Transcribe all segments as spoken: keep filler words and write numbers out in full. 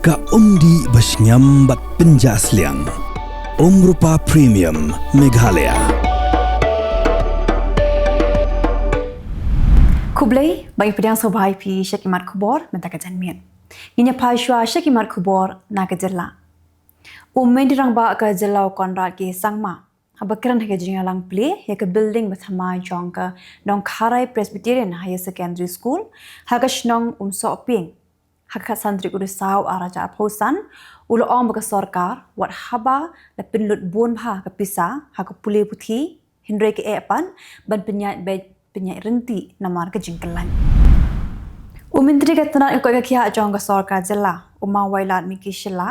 Ka umdih ba shngiam bad pynjah sliang. Umrupa Premium Meghalaya. Khublei, ba ngi pdiang sngewbha ïa phi sha ki mat khubor mynta ka janmiet. Ngin ïa phai shuwa sha ki mat khubor na ka jylla. U Myntri Rangbah ka jylla u Conrad K Sangma, haba kren ha ka jingïalang plie ïa ka building ba thymmai jong ka Nongkharai Presbyterian Higher Secondary School ha ka shnong Umsohpieng ha ka khatsan tarik u Risaw ar hajar arphew san, u la ong ba ka sorkar wat haba la pynlut bun bha ka pisa ha ka pule puthi, hynrei ka eh pat ban pynïaid beit pynïaid ryntih namar ka jingkyllaiñ. U Myntri ka tnat ka koit ka khiah jong ka sorkar jylla, u Mawailadmiki Shylla,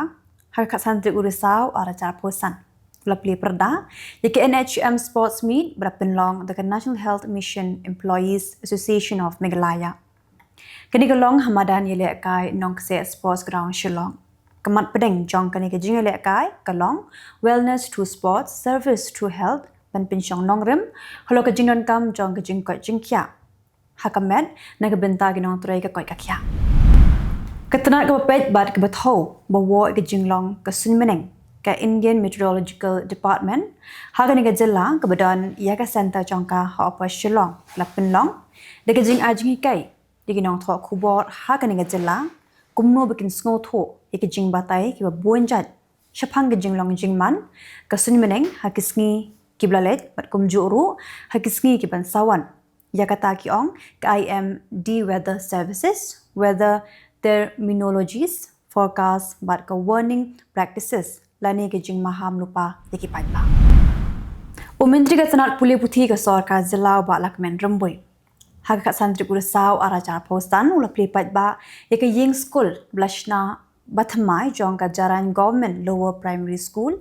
ha ka khatsan tarik u Risaw ar hajar arphew san, u la plie pyrda ïa ka N H M Sports Meet ba la pynlong da ka National Health Mission Employees Association of Meghalaya. Kane ka long ha madan ïalehkai Nongkseh Sports Ground, Shillong. Ka mat pdeng jong kane ka jingïalehkai ka long Wellness Through Sports, Service Through Health, ban pynshong nongrim halor ka jingdonkam jong ka jingkoit jingkhiah ha ka met na ka bynta ki nongtrei ka koit ka khiah. Ka tnat kaba peit bad kaba thew ba woh ïa ka jinglong ka suiñbneng ka Indian Meteorological Department ha kane ka jylla, kaba don ïa ka centre jong ka ha Upper Shillong, la pynlong da ka jingai jinghikai ïa ki nongthoh khubor ha kane ka jylla kumno ba kin sngewthuh ïa ki jingbatai kiba bun jait shaphang ka jinglong jingman ka suiñbneng ha ki sngi kiba la leit bad kumjuh ruh ha ki sngi kiban sa wan. Ïa kata ki ong ka I M D Weather Services, weather terminologies, forecast bad ka warning practices lane ka jingmaham lypa ïa ki paidbah. U Myntri ka tnat pule puthi ka sorkar jylla, u Bah Lahkmen Rymbui, ha ka khatsan tarik u Risaw ar hajar arphew san, u la plie paidbah ïa ka ïing skul ba la shna ba thymmai jong ka Jarain Government Lower Primary School,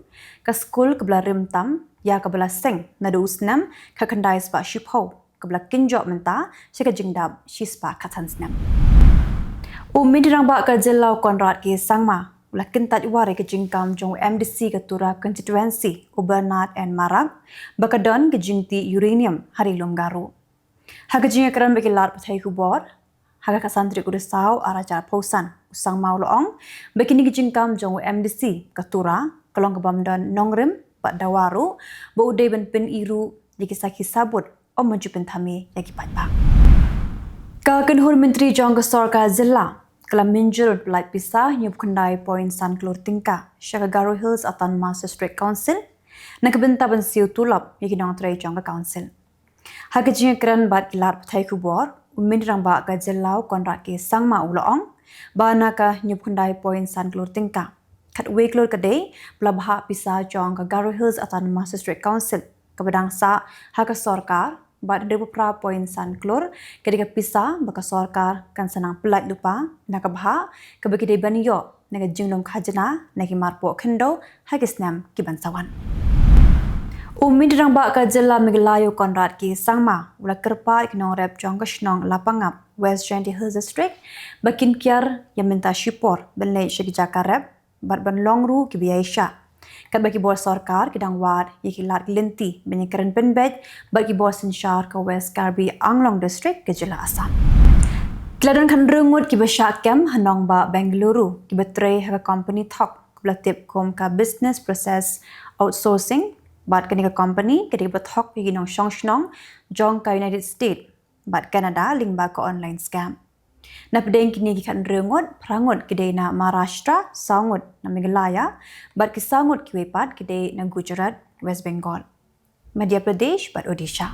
ka skul kaba la rim tam ïa kaba la seng naduh u snem khatkhyndai spah shiphew, kaba la kynjoh mynta sha ka jingdap shispah khatsan snem. U Myntri Rangbah ka jylla, u Conrad K Sangma, u la kyntait war ïa ka jingkam jong u M D C ka Tura Constituency, u Bernard N Marak, ba ka don ka jingtih uranium ha Ri Lum Garo. Ha ka jingïakren bad ki lad pathai khubor ha ka khatsan tarik u Risaw ar hajar arphew san, u Sangma u la ong ba kine ki jingkam jong u M D C ka Tura ka long ka bym don nongrim bad dawa ruh, ba u dei ban pyni ruh ïa ki sakhi sabut, ym ban ju pynthame ïa ki paidbah. Ka kynhun myntri jong ka sorkar jylla ka la mynjur ban pyllait pisa hynñiewphew khyndai point san klur tyngka sha ka Garo Hills Autonomous District Council na ka bynta ban siew tulop ïa ki nongtrei jong ka council. Ha ka jingïakren bad ki lad pathai khubor, u Myntri Rangbah ka jylla, u Conrad K Sangma, u la ong ba na ka hynñiewphew khyndai point san klur tyngka, khatwei klur ka dei ba la bhah pisa jong ka Garo Hills Autonomous District Council kaba dang sah ha ka sorkar, bad hynriewphew phra point san klur ka dei ka pisa ba ka sorkar kan sa nang pyllait lypa na ka bhah kaba ki dei ban ïoh na ka jinglum khajna na ki marpoh khyndew ha ki snem kiban sa wan. U Myntri Rangbah ka jylla Meghalaya, u Conrad K Sangma, u la kyrpad ïa ki nongrep jong ka shnong Lapangap, West Jaintia Hills District, ba kin kiar ïa mynta shipor ban leit sha ki jaka rep bad ban long ruh kiba ïaishah, katba ki bor sorkar ki dang wad ïa ki lad ki lynti ban ïakren pynbeit bad ki bor synshar ka West Karbi Anglong District ka jylla Assam. Ki la don khathynriew ngut kiba shah kem ha nongbah Bengaluru kiba trei ha ka company thok kaba la tip kum ka Business Process Outsourcing, bad kane ka company ka dei kaba thok ïa ki nongshong shnong jong ka United States bad Canada lyngba ka online scam. Napdeng kine ki khathynriew ngut, phra ngut ki dei na Maharashtra, saw ngut na Meghalaya, bad ki saw ngut kiwei pat ki dei na Gujarat, West Bengal, Madhya Pradesh bad Odisha.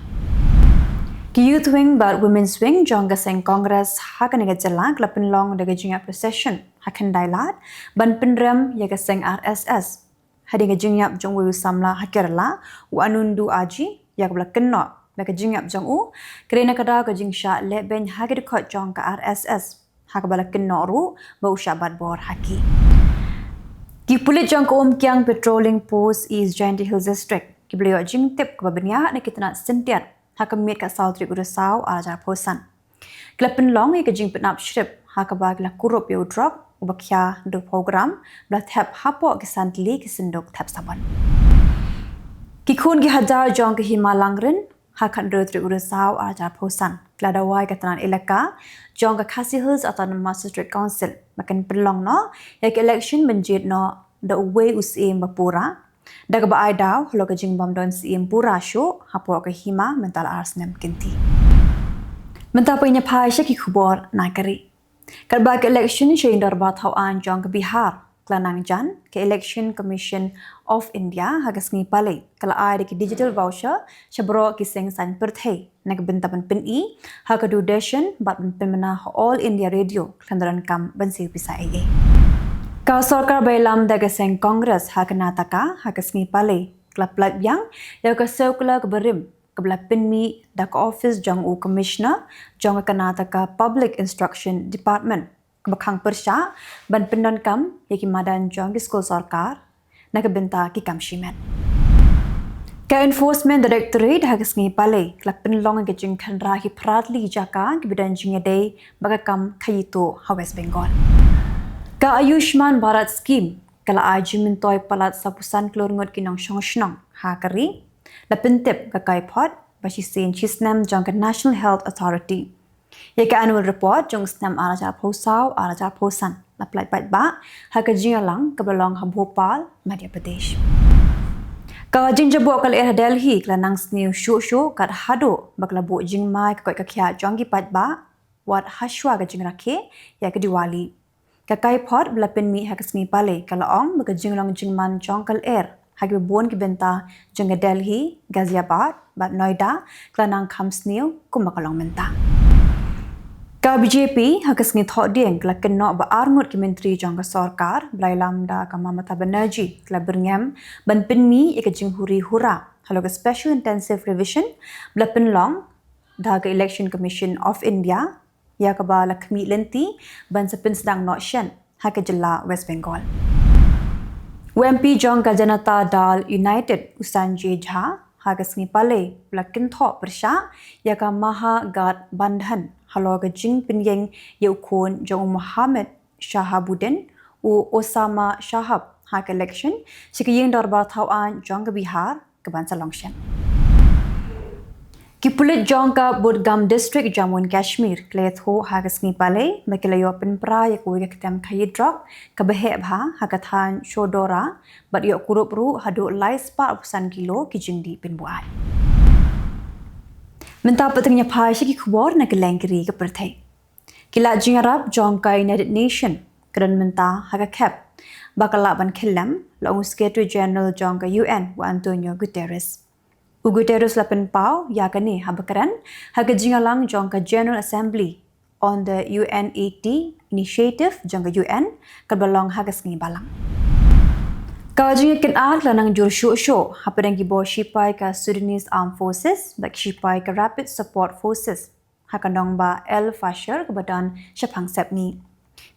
Ki Youth Wing bad Women's Wing jong ka seng Congress ha kane ka jylla ka la pynlong da ka jingïap procession ha Khyndai Lad ban pynrem ïa ka seng R S S. Hadien ka jingïap jong uwei u samla ha Kerala, u Anundu Aji, ïa kaba la kynnoh ba ka jingïap jong u ka dei na ka daw ka jingshah lehbeiñ ha ki dkhot jong ka R S S, ha kaba la kynnoh ruh ba u shah bat bor ha ki. Ki pulit jong ka Umkiang Patrolling Post East Jaintia Hills District kiba la ïoh jingtip kaba bniah na ki tnat syntiat ha ka miet ka saw tarik u Risaw ar hajar arphew san, ki la pynlong ïa ka jingpynap shrip ha kaba ki la kurup ïa u drok uba khia hynriewphew gram ba la thep hapoh ki san tylli ki synduk thep sabon. Ki khun ki hajar jong ka Hima Langrin ha ka khathynriew tarik u Risaw arhajar arphew san, ka la dawa ïa ka tnad elaka jong ka Khasi Hills Autonomous District Council ba kin pynlong noh ïa ka election ban jied noh da uwei u Syiem ba pura, da kaba ai daw halor ka jingbym don Syiem pura shuh hapoh ka hima mynta la ar snem kynti. Mynta pat ngin ïa phai sha ki khubor na ka ri. Katba ka election sha ïing dorbar thaw aiñ jong ka Bihar ka la nang jan, ka Election Commission of India ha ka sngi Palei ka la ai da ki digital voucher sha baroh ki seng saiñ pyrthei na ka bynta ban pyni ha ka Doordarshan bad ban pynmynna ha All India Radio khlem da donkam ban siew pisa ei ei. Ka sorkar ba ïalam da ka seng Congress ha Karnataka ha ka sngi Palei ka la pyllait biang ïa ka circular kaba rim kaba la pynmih da ka ophis jong u Commissioner jong ka Karnataka Public Instruction Department kaba khang pyrshah ban pyndonkam ïa ki madan jong ki skul sorkar na ka bynta ki kam shimet. Ka Enforcement Directorate ha ka sngi Palei ka la pynlong ïa ka jingkhynra ki phra tylli ki jaka kiba don jingïadei bad ka kam khaïi tuh ha West Bengal. Ka Ayushman Bharat Scheme ka la ai jingmyntoi palat sawphew san klur ngut ki nongshong shnong ha ka ri. La pyntip ka kaiphod ba shisien shisnem jong ka National Health Authority. Ïa ka annual report jong u snem arhajar arphew saw arhajar arphew san la pyllait paidbah ha ka jingïalang kaba la long ha Bhopal, Madhya Pradesh. Ka jingjaboh ka lyer ha Delhi ka la nang sniew shuh shuh kat haduh ba ka la buh jingma ïa ka koit ka khiah jong ki paidbah wat hashwa ka jingrakhe ïa ka Diwali. Ka kaiphod ba la pynmih ha ka sngi Palei ka la ong ba ka jinglong jingman jong ka lyer ha kiba bun ki bynta jong ka Delhi, Ghaziabad bad Noida ka la nang kham sniew kumba ka long mynta. Ka B J P ha ka sngi Thohdieng ka la kynnoh ba ar ngut ki myntri jong ka sorkar ba la ïalam da ka Mamata Banerjee ka la byrngem ban pynmih ïa ka jinghuri hura halor ka Special Intensive Revision ba la pynlong da ka Election Commission of India, ïa kaba la khmih lynti ban sa pynsdang noh shen ha ka jylla West Bengal. U M P jong ka Janata Dal United u Sanjay Jha ha ka sngi Palei u la kynthoh pyrshah ïa ka Maha Gadh Bandhan halor ka jingpynïeng ïa u khun jong u Mohammad Shahabuddin, u Osama Shahab, ha ka election sha ka ïing dorbar thaw aiñ jong ka Bihar kaban sa long shen. Ki pulit jong ka Budgam District, Jammu and Kashmir, ki la ïathuh ha ka sngi Palei ba ki la ïoh pynpra ïa kawei ka ktem khaïi drok kaba heh bha ha ka thaiñ Shodora bad ïoh kurup ruh haduh lai spah arphew san kilo ki jingdih pynbuaid. Mynta pat ngin ïa phai sha ki khubor na kylleng ki ri ka pyrthei. Ki lad jingïarap jong ka United Nation ka don mynta ha ka khep ba ka lah ban khyllem, la ong u Secretary General jong ka U N u Antonio Guterres. U Guterres la pynpaw ïa kane haba kren ha ka jingïalang jong ka General Assembly on the U N eighty Initiative jong ka U N kaba long ha ka sngi Balang. Ka jingïakynad la nang jur shuh shuh hapdeng ki bor shipai ka Sudanese Armed Forces bad ki shipai ka Rapid Support Forces ha ka nongbah El Fasher kaba don shaphang sepngi.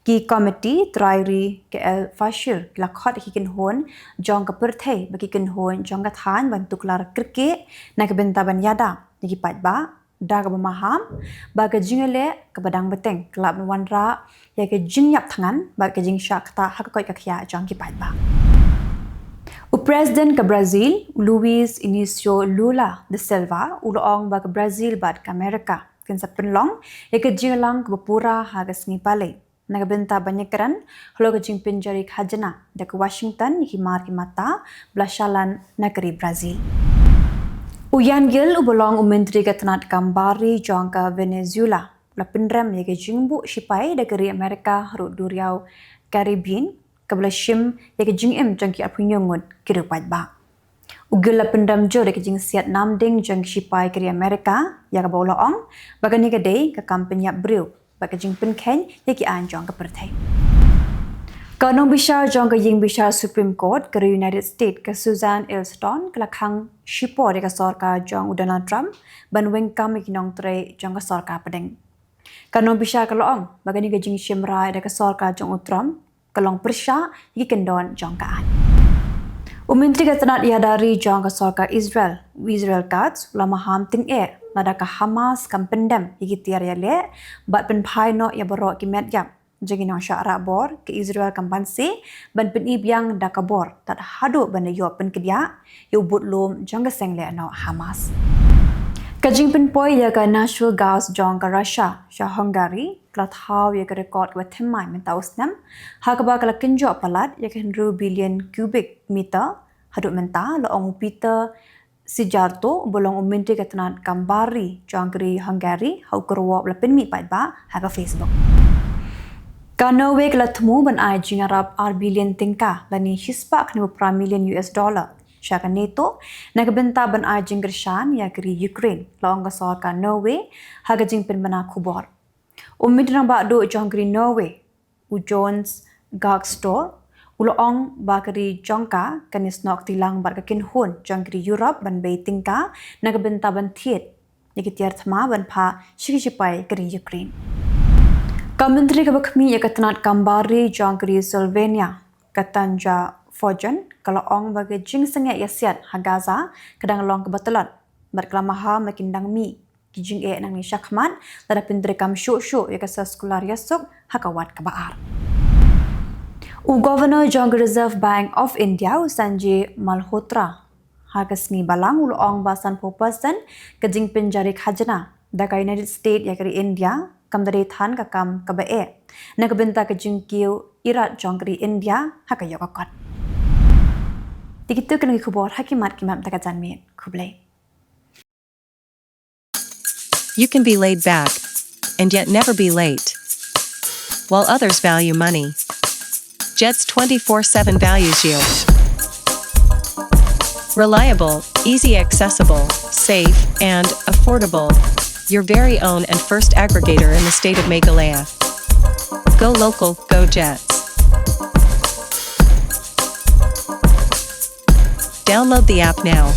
Ki komiti trai ri ka El Fasher ki la khot ïa ki kynhun jong ka pyrthei bad ki kynhun jong ka thaiñ ban tuklar kyrkieh na ka bynta ban ïada ïa ki paidbah da kaba maham ba ka jingïaleh kaba dang bteng ka lah ban wanrah ïa ka jingïap thngan bad ka jingshah ktah ha ka koit ka khiah jong ki paidbah. U President ka Brazil, u Luiz Inácio Lula da Silva, u la ong ba ka Brazil bad ka Amerika kin sa pynlong ïa ka jingïalang kaba pura ha ka sngi Palei na ka bynta ban ïakren halor ka jingpynjari khajna da ka Washington ïa ki mar ki mata ba la shalan na ka ri Brazil. U Jan Ghil uba long u myntri ka tnad kam bar ri jong ka Venezuela u la pynrem ïa ka jingbuh shipai da ka ri Amerika haduh duriaw Caribbean kaba la shim ïa ka jingim jong ki arphew hynñiew ngut ki riew paidbah. U Ghil la pynrem jur ïa ka jingsiat namding jong ki shipai ka ri Amerika, ïa kaba u la ong ba kane ka dei ka kam pynïap briew bad ka jingpynkheiñ ïa ki aiñ jong ka pyrthei. Ka nongbishar jong ka ïingbishar Supreme Court ka ri United States, ka Susan Easton, ka la khang shipor ïa ka sorkar jong u Donald Trump ban weng kam ïa ki nongtrei jong ka sorkar pdeng. Ka nongbishar ka la ong ba kane ka jingshim rai da ka sorkar jong u Trump ka long pyrshah ïa ki kyndon jong ka aiñ. U Myntri ka tnad ïada ri jong ka sorkar Israel, u Israel Katz, u la maham tyngeh lada ka Hamas kam pyndem ïa ki tiar ïaleh bad pynphai noh ïa baroh ki met ïap jong ki nongshah rah bor, ka Israel kam banse ban pyni biang da ka bor tad haduh ban da ïoh pynkdiah ïa u budlum jong ka seng lehnoh Hamas. Ka jingpynpoi ïa ka natural gas jong ka Russia sha Hungary ka la thaw ïa ka record kaba thymmai mynta u snem, ha kaba ka la kynjoh palat ïa ka hynriew billion cubic meter haduh mynta, la ong u Peter Szijjártó, ba long u myntri ka tnat kam bar ri jong ka ri Hungary, ha u kyrwoh ba la pynmih paidbah ha ka Facebook. Ka Norway ka la thmu ban ai jingïarap ar billion tyngka, lane shispah khyndai phew phra million U S dollar, sha ka NATO, na ka bynta ban ai jingkyrshan ïa ka ri Ukraine, la ong ka sorkar Norway ha ka jingpynbna khubor. U Myntri Rangbah Duh jong ka ri Norway, u Jonas Gahr Store, u la ong ba ka ri jong ka kan ïasnoh kti lang bad ka kynhun jong ka ri Europe ban bei tyngka na ka bynta ban thied ïa ki tiar thma ban phah sha ki shipai ka ri Ukraine. Ka Myntri kaba khmih ïa ka tnat kam bar ri jong ka ri Slovenia, ka Tanja Fajon, ka la ong ba ka jingsangeh ïasiat ha Gaza ka dang long kaba tlot bad ka la maham ba kin dang mih ki jingeh nangne shakhmat, lada pyntreikam shuh shuh ïa ka soskular ïasuk ha ka wat kaba ar. U Governor jong ka Reserve Bank of India, u Sanjay Malhotra, ha ka sngi Balang u la ong ba sanphew percent ka jingpynjari khajna da ka United States ïa ka ri India kam da dei than ka kam kaba eh na ka bynta ka jingkiew irat jong ka ri India ha ka ïoh ka kot. Te kito ki long ki khubor ha ki mat ki mat da ka janmiet. Khublei. You can be laid back and yet never be late. While others value money, Jets twenty-four seven values you. Reliable, easy accessible, safe, and affordable. Your very own and first aggregator in the state of Meghalaya. Go local, go Jets. Download the app now.